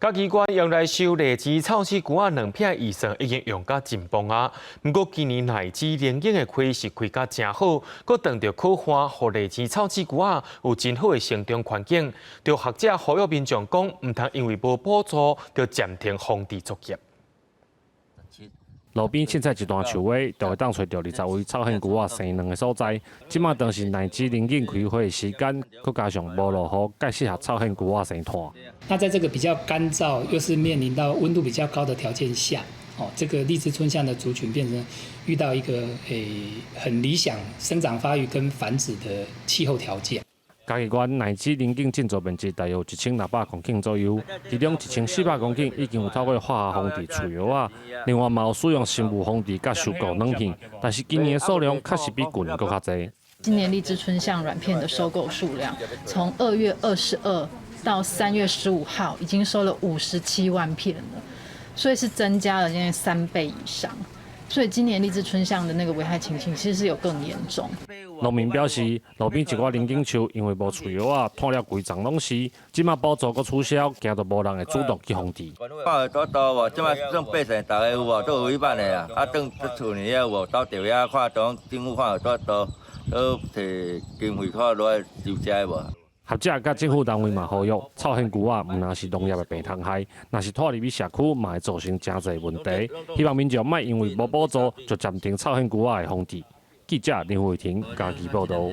嘉義縣用來收荔枝臭死菇仔卵片預算已經用甲盡崩啊！毋過今年荔枝龍井的開是開甲誠好，閣當著苦旱，予荔枝臭死菇仔有真好的生長環境。著學者呼籲民眾講，毋通因為無補助就暫停防治作業。路邊凊彩一段樹尾，就會當揣著20位臭硯菇仔生卵的所在。這馬當是荔枝龍井開花的時間，閣加上無落雨，蓋適合臭硯菇仔生湠。那在這個比較乾燥，又是面臨到溫度比較高的條件下，哦，這個荔枝椿象的族群變成遇到一個很理想生長發育跟繁殖的氣候條件。嘉義縣荔枝龍井種植面積大約1600公頃左右，其中1400公頃已經有透過化學防治除藥仔，另外嘛有使用生物防治佮收購卵片，但是今年的數量確實比舊年閣較濟。今年荔枝椿象卵片的收購數量，從2月22到3月15號，已經收了57萬片了，所以是增加了將近3倍以上。所以今年荔枝椿象的那個危害情形，其實是有更嚴重。農民表示，路邊一寡龍井樹因為無除藥仔，湠了規叢攏是，這馬補助閣取消，驚著無人會主動去防治。看會多無？這馬算百姓逐家有無？都有一半的啊！啊，轉厝裡遐有無？兜著遐看，當政府看有多多，都提經費看落來收這個無？學者佮政府單位嘛呼籲，臭硯菇仔毋但是農業的病蟲害，若是拖入去社區，嘛會造成誠濟問題。希望民眾莫因為無補助就暫停臭硯菇仔的防治。記者林慧婷嘉義報導。